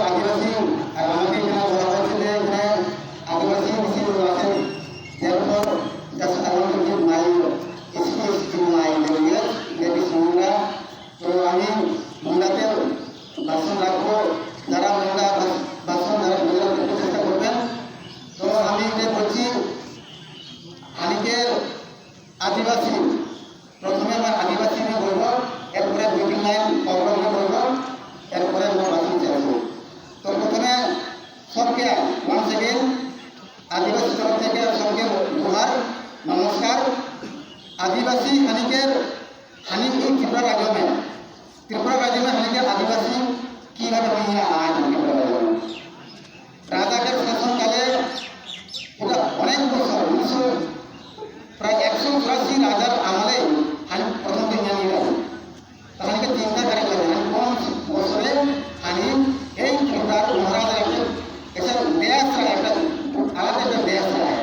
আদিবাসী, আর আমাকে এখানে বলা হয়েছে যে এখানে আদিবাসী বেশি লোক আছেন। Therefore, just I want to give my speech in my language, that is Munda. তো আমি মুন্ডাতে ভাষণ রাখবো। যারা মুন্ডা ভাষণ যারা বোঝার চেষ্টা করবেন। তো আমি যে বলছি, হানিকের আদিবাসী, প্রথমে আমার আদিবাসী নিয়ে বলবো, এরপরে 2-3 লাইন প্রবলেম নিয়ে বলবো, এরপরে আমার ভাষণ চাইবো। তো প্রথমে সবকে ওয়ান সেকেন্ড, আদিবাসী তরফ থেকে সবকে জোহার, নমস্কার। आदिवासी हानिकेर हानि এই ত্রিপুরা রাজ্য में, ত্রিপুরা রাজ্য में হানিকের আদিবাসী কিভাবে হইয়া আয়। ত্রিপুরা রাজ্য রাজাকের শাসনকালে, ওটা অনেক বছর, 1900 প্রায় 184 রাজার আমলে হানি প্রথম দিন জানিয়ে রাখে। হানিকে চিন্তা করে লাগে, হানি কোন বছরে হানি এই ত্রিপুরার মহারাজার একটা এটা দেশ, একটা আলাদা একটা দেশ রায়।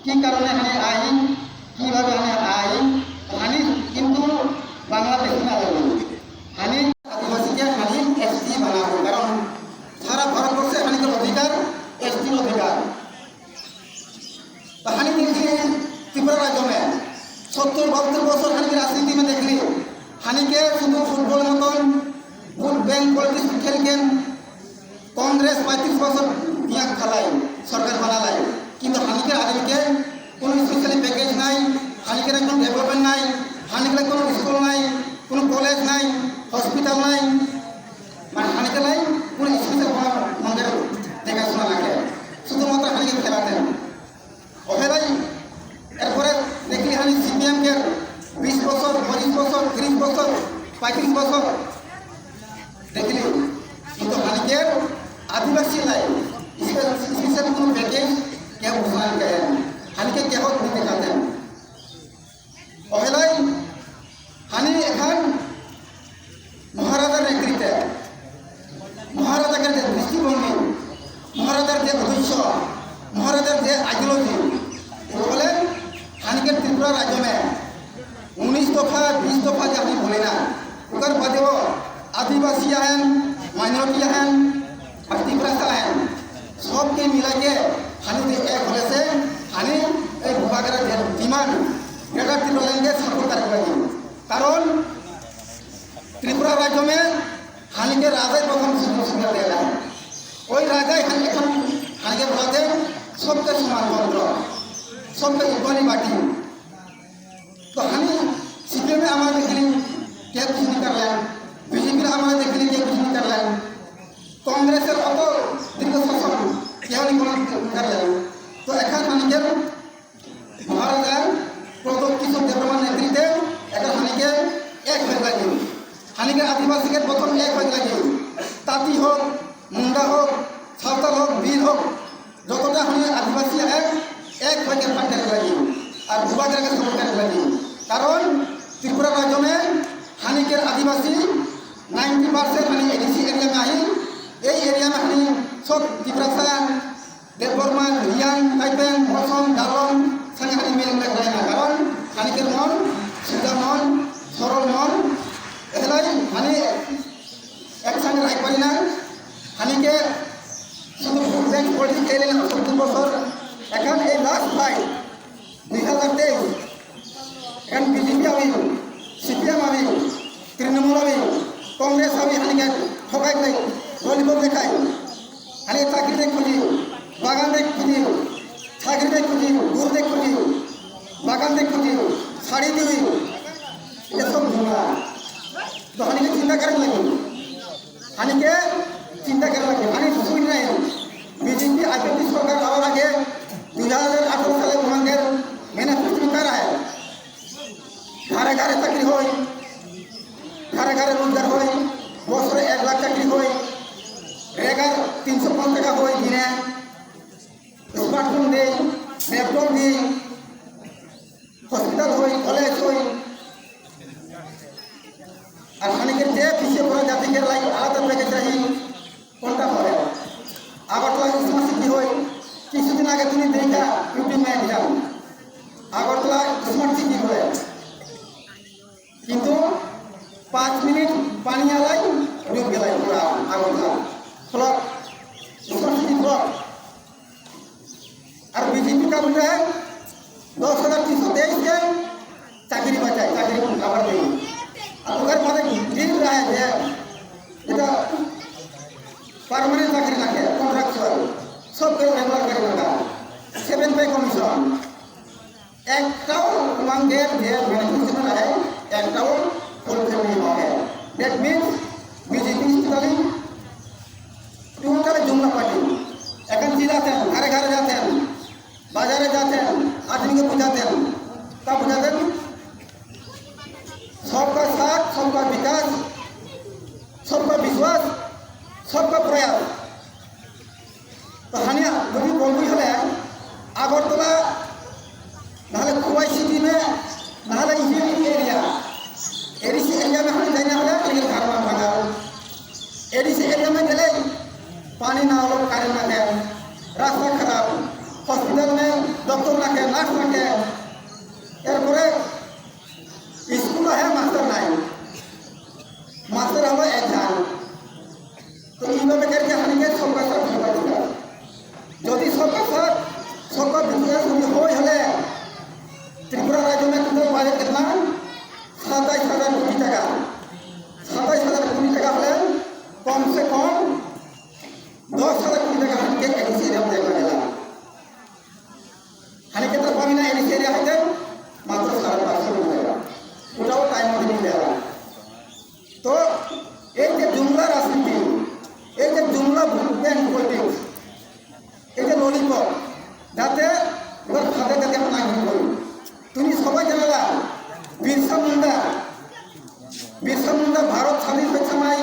কি কারণে হানি I, কিভাবে হানি I? হানি কিন্তু বাংলাদেশি না লাগে। হানি আদিবাসীকে হানি এসটি বানাবো, কারণ সারা ভারতবর্ষে হানিকের অধিকার এসটির অধিকার। तो हानि देखिए, त्रिपुरा राज्य में 70-72 বছর হানিকে রাজনীতি में দেখলি, হানিকে শুধু ফুটবল মতন ভোট ব্যাংক পলিটিক্স খেলকেন। কংগ্রেস 35 বছর ইয়া খেলায়, সরকার বানালায়, কিন্তু হানিকের আদিমকে কোনো স্পেশালি প্যাকেজ নাই, হানিকের কোনো ডেভেলপমেন্ট নাই, হানিকের কোনো স্কুল নাই, কোনো কলেজ নাই, হসপিটাল নাই। মানে হানিকে নাই কোনো স্পেশাল কোনো মন্দির দেখাশোনা লাগে, শুধুমাত্র হানিকে খেলাতেন অহেলাই। এরপরে দেখলি হানি সিপিএমকে 20 বছর, 25 বছর, 30 বছর, 35 বছর দেখলি, কিন্তু হানিকের আদিবাসী নাই স্পেশাল কোনো প্যাকেজ কেউ ঘোষণা করেন, হানিকে কেহ দেখাতেন অহেলাই। হানি এখন মহারাজার নেতৃত্বে, মহারাজাকে যে দৃষ্টিভঙ্গি, মহারাজার যে উদ্দেশ্য, মহারাজার যে আইডিওলজি বলে, হানিকের ত্রিপুরা রাজ্য में 19 দফা, 20 দফা যে আমি বলি না, ওকার বাদেও আদিবাসী আহেন, মাইনরিটি আহেন আর ত্রিপুরা আহেন, সবকে মিলাকে হানি যে এক হলেছে, হানি এই ভূভাগের যে ডিমান্ড গ্রেটার ত্রিপুরাল্যান্ডকে সাপোর্ট করে লাগি। কারণ ত্রিপুরা রাজ্য में হানিকে রাজাই প্রথম সুযোগ সুবিধা দেয়। ওই রাজাই হানি এখন হানিকে বলাতে সবকে সমানতন্ত্র, সবকে ইকুয়ালি বাটি। তো হানি সিপিএমে আমার দেখলি কে কিছু নি করলেন, বিজেপির আমার দেখলি কে কিছু নি করলেন, কংগ্রেসের অত দীর্ঘ শাসন কেউ নি কোনো করলেন। তো এখন হানিকে মহারাজা প্রদ্যোৎ কিশোর দেববর্মার নেতৃত্বে এখন হানিকে এক হয়ে লাগিল। হানিকে আদিবাসীকে প্রথম এক হয়ে লাগিল। তাঁতি হোক, মুন্ডা হোক, সাঁওতাল হোক, ভীল হোক, যতটা হানি আদিবাসী এক এক হয়ে ফাইট লাগিল আর ভূভাগের সাপোর্ট করে লাগিল। কারণ ত্রিপুরা রাজ্য में हानिकेर आदिवासी 90% हानि एडिसि एरिया में आही। এই एरिया में हानि सब ত্রিপুরা, দেববর্মা, রিয়াং, কাইপেং, মসং, ডালং সঙ্গে হানি মিল রায় না। কারণ হানিকের মন সুজা মন, সরল মন, এলাই হানি একসঙ্গে রাখ পারি না। হানিকে শুধু ভোট ব্যাংক পলিটিক্স খেলেন 70 বছর। এখন এই লাস্ট ফাইট 2023। এখন বিজেপি আমি, সিপিএম আমি, তৃণমূল আমি, কংগ্রেস আমি হানিকে ঠকাই খাই, ললিপপ দেখাই। হানি চাকরি দেখ খুঁজি, বাগান দেখ খুঁজি, চাকরি দেখ খুঁজি, গুড় দেখ খুঁজি, বাগান দেখ খুঁজি, শাড়ি দিবি, এটা সব ভুলা। তো হানিকে চিন্তা করেন লাগে, হানিকে চিন্তা করা লাগে। হানি শুই নাই। বিজেপি আইপিএফটি সরকার আওয়ার আগে 2018 সালে উহাঙ্গের ম্যানিফেস্টো কারা है? ঘরে ঘরে চাকরি হয়, ঘরে ঘরে রোজগার হয়, বছরে 1 লাখ চাকরি হয়, রেগার 305 টাকা হয় দিনে, স্মার্টফোন দেই, ল্যাপটপ দিই, হসপিটাল হয়, কলেজ হয়। আর হানিকের যে পিছিয়ে পড়া জাতিকে লাই আলাদা প্যাকেজ রাহি কোনটা করে? আগরতলা স্মার্ট সিটি হয়। কিছুদিন আগে তুমি দেখা ইউটিউব মে দিলাম, আগরতলা স্মার্ট সিটি হয়, কিন্তু 5 মিনিট পানি আলাই ডুব গেলাই পুরা আগরতলা। পার্মানেন্ট চাকরি নাকে, কন্ট্রাকচুয়াল সব করে রেগুলার করে না। সেভেন পে কমিশন একটাও তোমাদের যে ম্যানিফেস্টো আছে, একটাও ফুলফিল হবে। That means BJP totally totally jumla party. এখন চিলাতেন, ঘরে ঘরে যাতেন, বাজারে যাতেন, আদমিকে বুঝাতেন, তা বুঝাতেন, सबका साथ, सबका विकास, सबका विश्वास, सबका प्रयास। তো হানি যদি বলবই হলে আগরতলা নাহলে খোয়াই सिटी में, নাহলে হিল एरिया, एडिसि एरिया में हम जाना হলে घर में भागा। एडिसि एरिया में গেলে पानी ना হলো, कारेंट ना দেয়, রাস্তা খারাপ, হসপিটাল में ডক্টর রাখে, নার্স রাখে। এরপরে স্কুল হ্যাঁ, মাস্টার নাই, মাস্টার হলো একজন। তো এইভাবে करके হানিকে सबका साथ, सबका विकास। যদি सबका साथ, सबका विकास যদি হয় হলে त्रिपुरा राज्य में টোটাল বাজেট कितना? 27,000 কোটি টাকা। 27,000 কোটি টাকা হলে কমসে কম 10,000 কোটি টাকা হানিকে এডিসি এরিয়া দেখা গেলাম। হানিকে তো পাবি না। এডিসি এরিয়া হইতে মাত্র 550 কোটি টাকা, ওটাও টাইম মতো নিয়ে দেওয়া। তো এই যে জুমলা রাজনীতি, এই যে জুমলা ভোট ব্যাংক পলিটিক্স, এই যে ললিপপ, যাতে ওর ফাঁদে যাতে আমরা না করি। তুমি সবাই জানালা, বিরসা মুন্ডা, বিরসা মুন্ডা ভারত স্বাধীন হয়েছে সময়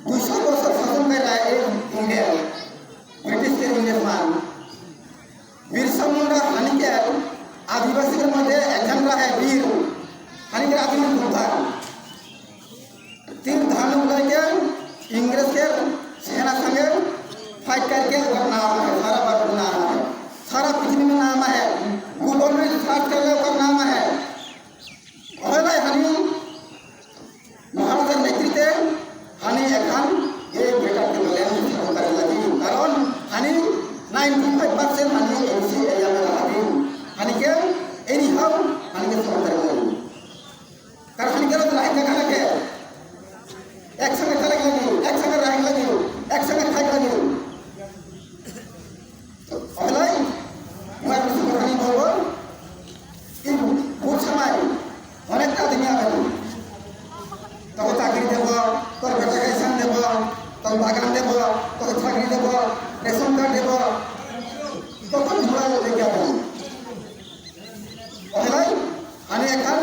200 বছর শাসন করে এই ইংরেজ, ব্রিটিশের ইংরেজ মান। বিরসা মুন্ডা হানিকে আদিবাসীদের মধ্যে একজন রাহে বীর, হানিকে আদিবাসী যোদ্ধা। तीर धनुक लेके इंग्रेज के सेना संगे फाइट करके ओकर नाम है, सारा भारत में नाम है, सारा पृथ्वी में नाम है। गूगल में सर्च कर ले, ओकर नाम है। হয় হানি মহারাজের নেতৃত্বে হানি এখন এই গ্রেটার ত্রিপুরাল্যান্ড স্থাপন করে লাগি, কারণ হানি 95% হানি এডিসি এরিয়া में রাখি। হানিকে এনি how হানিকে স্থাপন করে লাগি, কারণ হানিকে রাখ জায়গা লাগে। একসঙ্গে খেলা লাগি, একসঙ্গে রাখ লাগি, একসঙ্গে খাই লাগি। পহলাই মই কিছু কথা নিয়ে বলবো। এই ভোট সময় অনেকটা আদমি আবে, তোকে চাকরি দেব, তোর বেটাকে রেশন দেব, তোর বাগান দেব, তোকে চাকরি দেব, রেশন কার্ড দেব, তখন ঘোরা লেগে যাবে। পহলাই আমি এখন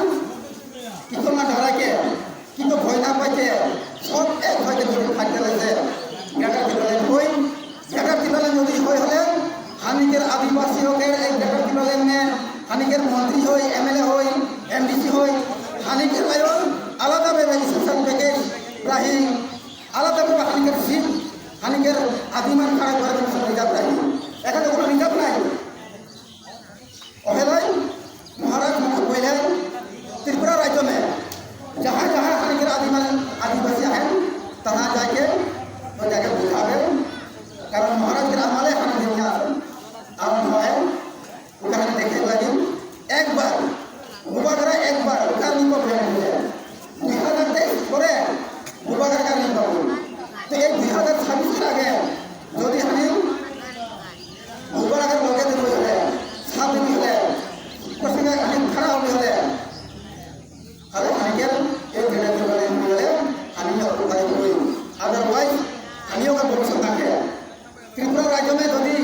কিছু না ডরাকে, কিন্তু ভয় না পাইতে সব এক হইতে যদি থাকতে লাগছে, গ্রেটার ত্রিপুরাল্যান্ড হই। গ্রেটার ত্রিপুরাল্যান্ড যদি হয় হলে হানিকের আদিবাসী হোকের এই গ্রেটার ত্রিপুরাল্যান্ড মে হানিকের মন্ত্রী হই, এমএলএ হই, এমডিসি হই, হানিকের লাইন আলাদা ভাবে স্পেশাল প্যাকেজ রাহি, আলাদা ভাবে হানিকের সিট, হানিকের আদিমান খাড়া করার রিজার্ভ রাহি। এখানে কোনো রিজার্ভ নাই। অহেলাই মহারাজ কইলেন, त्रिपुरा राज्य में जहाँ जहाँ हानिकर आदिवासी हैं, तहाँ जाके तो जाके बुझावे, কারণ মহারাজের আমলে হানি দুনিয়া আরম্ভ হয়। ওখানে দেখে লাগিল একবার বুবাগরা একবার ওখানে নিব। 2023 পরে বুবাগরা নিব। তো এই 2026-এর আগে যদি আমি বুবাগার লগে দিবি হলে, সাথ দিবি হলে, ওর সঙ্গে আমি খাড়া হবি হলে, তাহলে হানিকের এই গ্রেটার ত্রিপুরা হলে আমি উপকারী হই। আদারওয়াইজ আমিও ভবিষ্যৎ থাকে। ত্রিপুরা রাজ্য মে যদি